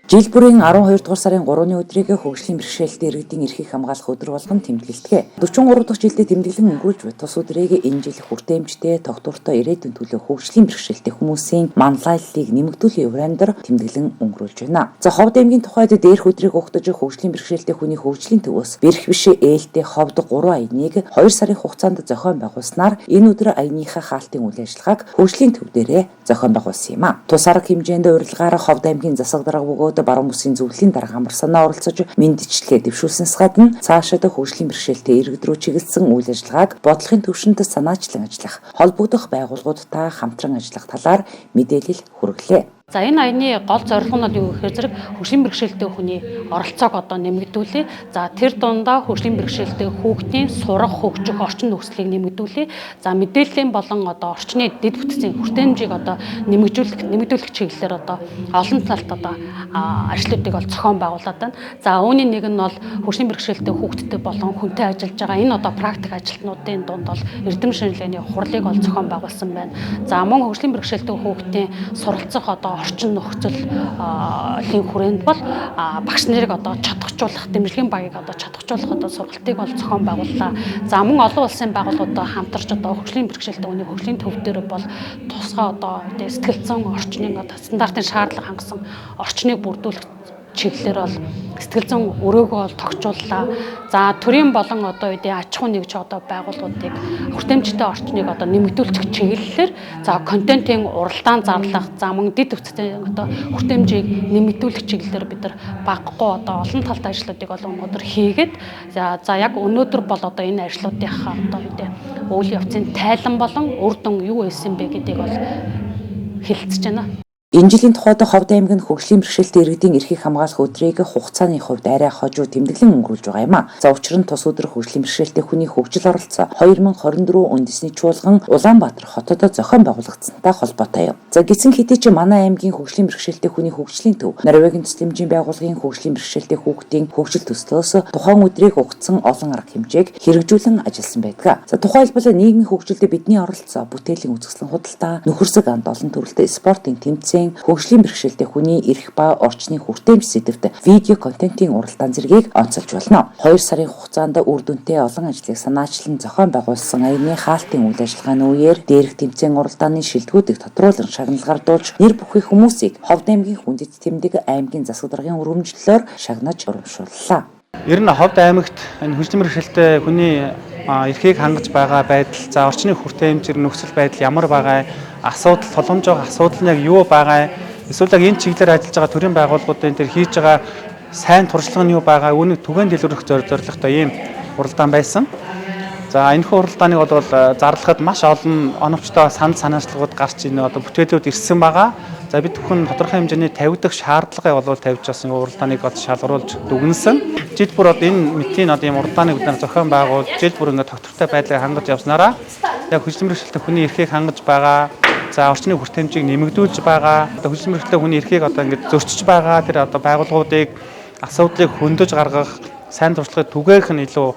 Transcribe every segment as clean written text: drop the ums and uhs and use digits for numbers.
Жил бүрийн 12 дугаар сарын 3-ны өдрийг хөгжлийн бэрхшээлтэй иргэдийн эрхийг хамгаалах өдөр болгон тэмдэглэдэг. 43 дахь жилдээ тэмдэглэн өнгөрүүлж буй тус өдрийг энэ жил хүртээмжтэй, тогтвортой ирээдүйн төлөө хөгжлийн бэрхшээлтэй хүмүүсийн манлайллыг нэмэгдүүлэх урайндаар тэмдэглэн өнгөрүүлж байна. За, Ховд аймгийн тухайд дээрх өдрийг угтаж, хөгжлийн бэрхшээлтэй хүний хөгжлийн төвөөс бэрх биш ээлтэй Ховд 3 аяныг 2 сарын хугацаанд зохион байгуулснаар энэ өдөр аяныхаа хаалтын үйл ажиллагааг хөгжлийн төв дээрээ зохион байгуулсан юм а. Тус арга хэмжээнд урилгаар Ховд аймгийн засаг дарга бөгөөд баруун бүсийн зөвлөлийн дарга амар санаа оролцож, мэндчилгээ дэвшүүлснээс гадна цаашид хөгжлийн бэрхшээлтэй иргэд рүү чиглэсэн үйл ажиллагааг бодлогын түвшинд санаачлан ажиллах, холбогдох байгууллагуудтай хамтран ажиллах талаар мэдээлэл хүргэлээ. За, энэ аяны гол зорилго нь бол юу гэхээр зэрэг хөгжлийн бэрхшээлтэй хүний оролцоог одоо нэмэгдүүлээ. За, тэр дундаа хөгжлийн бэрхшээлтэй хүүхдийн сурах, хөгжих орчин нөхцөлийг нэмэгдүүлээ. За, мэдээллийн болон одоо орчны дэд бүтцийн хүртээмжийг одоо нэмэгдүүлэх чиглэлээр одоо олон талт одоо ажлуудыг бол зохион байгуулад байна. За, үүний нэг нь бол хөгжлийн бэрхшээлтэй хүүхдтэй болон хүнтэй ажиллаж байгаа энэ одоо практик ажилтнуудын дунд бол эрдэм шинжилгээний хурлыг бол зохион байгуулсан байна. За, мөн хөгжлийн бэрхшээлтэй хүүхдийн суралцах одоо орчин нөхцөлийн хүрээнд бол багш нарыг одоо чадахжуулах, дэмжлэгийн багийг одоо чадахжуулах одоо сургалтыг бол зохион байгууллаа. За, мөн олон улсын байгууллагуудаа хамтарч одоо хөгжлийн бэрхшээлтэй хүний хөгжлийн төв дээр бол тусгай одоо сэтгэл зүйн орчныг, одоо стандартын шаардлага хангасан орчныг бүрдүүлэх чиглэлээр бол сэтгэл зүйн өрөөгөө бол тогтжууллаа. За, төрийн болон одоо үеийн аж ахуйн нэгж одоо байгууллагуудыг хүртээмжтэй орчныг одоо нэмэгдүүлэх чиглэлээр, за, контентын уралдаан зарлах, за, мөн дэд бүтцийн одоо хүртээмжийг нэмэгдүүлэх чиглэлээр бид нар баггүй одоо олон талт ажлуудыг бол өнөөдөр хийгээд, за, яг өнөөдөр бол одоо энэ ажлуудынхаа одоо үедээ үйл явцын тайлан болон үр дүн юу байсан бэ гэдгийг бол хэлэлцэж байна. Энэ жилийн тухайд Ховд аймаг нь хөгжлийн бэрхшээлтэй иргэдийн эрхийг хамгаалах өдрийг хугацааны хувьд арай хожуу тэмдэглэн өнгөрүүлж байгаа юм а. За, учир нь тус өдөр хөгжлийн бэрхшээлтэй хүний хөгжил оролцоо 2024 үндэсний чуулган Улаанбаатар хотод зохион байгуулагдсантай холбоотой юм. За, гэсэн хэдий ч манай аймгийн хөгжлийн бэрхшээлтэй хүний хөгжлийн төв Норвегийн төслийн байгууллагын хөгжлийн бэрхшээлтэй хүүхдийн хөгжил төслөөс тухайн өдрийг угтсан олон арга хэмжээг хэрэгжүүлэн ажилласан байдаг. За, тухайлбал нийгмийн хөгжилд бидний оролцоо, бүтээлийн үзэсгэлэн худалдаа, нөхөрсөг анд олон төрөлтэй спортын тэмцээн, хөгжлийн бэрхшээлтэй хүний эрх ба орчны хүртээмж сэдэвт видео контентын уралдаан зэргийг онцолж болно. 2 сарын хугацаанд үр дүнтэй олон ажлыг санаачлан зохион байгуулсан аяны хаалтын үйл ажиллагааны үеэр дээрх тэмцээн уралдааны шилдэгүүдийг тодруулан шагнал гардуулж, нэр бүхий хүмүүсийг Ховд аймгийн хүндэт тэмдэг, аймгийн засаг даргын өргөмжлөлөөр шагнаж урамшууллаа. Ер нь Ховд аймагт энэ хөгжлийн бэрхшээлтэй хүний эрхийг хангаж байгаа байдал, за, орчны хүртээмж, нөхцөл байдал ямар байгаа, асуудал тулгамж байгаа асуудал нь яг юу байгаа, эсвэл яг энэ чиглэлээр ажиллаж байгаа төрийн байгууллагуудын тэр хийж байгаа сайн туршлага нь юу байгаа, үүнийг түгээн дэлгэрэх зорилготой ийм уралдаан байсан. За, энэхүү уралдааныг бол зарлахад маш олон оновчтой санал санаачлагууд гарч ийн одоо бүтээлүүд ирсэн байгаа. За, бид бүхэн тодорхой хэмжээний тавигдах шаардлагыг бол тавьж байсан уралдааныг бол шалгаруулж дүгнэсэн. Жил бүр одоо энэ мэтийн одоо ийм уралдааныг бид нар зохион байгуулж, жил бүр ингээд тогтвортой байдлыг хангаж явснараа яг хөгжлийн бэрхшээлтэй хүний эрхийг хангаж байгаа, за, орчны хүртээмжийг нэмэгдүүлж байгаа, одоо хөгжлийн бэрхшээлтэй хүний эрхийг одоо ингээд зөрчиж байгаа тэр одоо байгууллагуудыг асуудлыг хөндөж гаргах, сайн туршлагыг түгээх нь илүү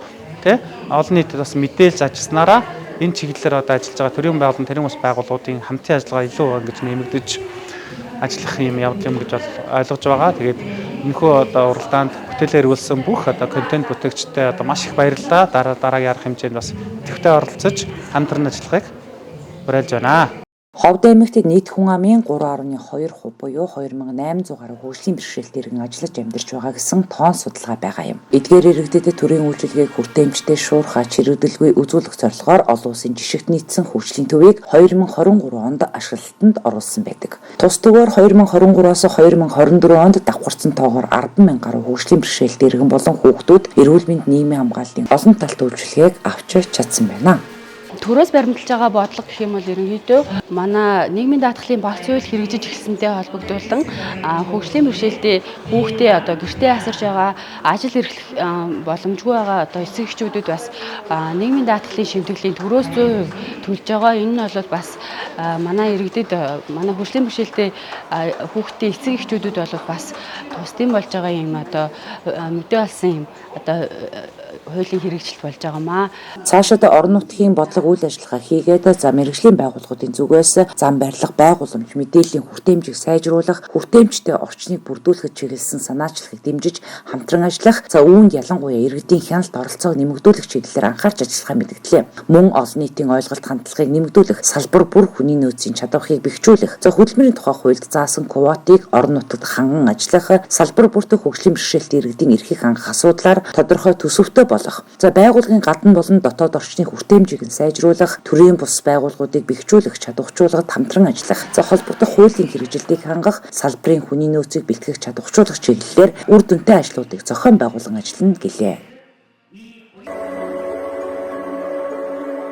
тий олон нийтэд бас мэдээлж ажилласнараа энэ чиглэлээр одоо ажиллаж байгаа төрийн байгууллага, төрийн бас байгууллагуудын хамтын ажиллагаа илүү ингэж нэмэгдэж ажиллах юм явдал юм гэж бол ойлгож байгаа. Тэгээд энэхүү одоо уралдаанд бүтээлээ эргүүлсэн бүх одоо контент бүтээгчтэй одоо маш их баярлалаа. Дараа дараагийн арга хэмжээнд бас идэвхтэй оролцож хамтран ажиллахыг уриалж байна. Ховд аймагт нийт хүн амын 3.2% буюу 2800 гаруй хөгжлийн бэрхшээлтэй иргэн ажиллаж амьдарч байгаа гэсэн тоон судалгаа байгаа юм. Эдгээр иргэдэд төрийн үйлчилгээг хүртээмжтэй, шуурхай, чирэгдэлгүй үзүүлэх зорилгоор олон улсын жишгт нийцсэн хөгжлийн төвийг 2023 онд ашиглалтанд оруулсан байдаг. Тус төвөөр 2023-аас 2024 онд давхарцсан тоогоор 10,000 гаруй хөгжлийн бэрхшээлтэй иргэн болон хүүхдүүд эрүүл мэнд, нийгмийн хамгааллын олон талт үйлчилгээг авч чадсан байна. Төрөөс баримталж байгаа бодлого гэх юм бол ерөнхийдөө манай нийгмийн даатгалын багц хууль хэрэгжиж эхэлсэнтэй холбогдуулан хөгжлийн бэрхшээлтэй хүүхдээ одоо гэртээ асарч байгаа, ажил эрхлэх боломжгүй байгаа одоо эцэг эхчүүдэд бас нийгмийн даатгалын шимтгэлийн төрөөс 100% төлж байгаа. Энэ нь бол бас манай иргэдэд, манай хөгжлийн бэрхшээлтэй хүүхдээ эцэг эхчүүдэд бол бас тусдын болж байгаа юм одоо мэдээ болсон юм одоо. хуулийн хэрэгжилт болж байгаа маа. Цаашид орон нутгийн бодлого үйл ажиллагаа хийгээд за мэргэжлийн байгууллагуудын зүгээс зам барилга, байгууламж, мэдээллийн хүртээмжийг сайжруулах, хүртээмжтэй орчныг бүрдүүлэхэд чиглэсэн санаачлагыг дэмжиж хамтран ажиллах, за үүнд ялангуяа иргэдийн хяналт оролцоог нэмэгдүүлэх чиглэлээр анхаарч ажиллахаа мэдгдлээ. Мөн олон нийтийн ойлголт хандлагыг нэмэгдүүлэх, салбар бүр хүний нөөцийн чадварыг бэхжүүлэх, за хөдөлмөрийн тухай хуульд заасан квотыг орон нутагт ханган ажиллах, салбар бүрт хөгжлийн бэрхшээлтэй иргэдийн эрхийг хангах асуудлаар тодорхой төсөвтэй болох, за байгууллагын гадна болон дотоод орчны хүртээмжийг нь сайжруулах, төрийн бус байгууллагуудыг бэхжүүлэх, чадварчуулгад хамтран ажиллах, за холбогдох хуулийн хэрэгжилтийг хангах, салбарын хүний нөөцийг бэлтгэх, чадварчуулах чиглэлээр үр дүнтэй ажлуудыг зохион байгуулан ажиллана гэлээ.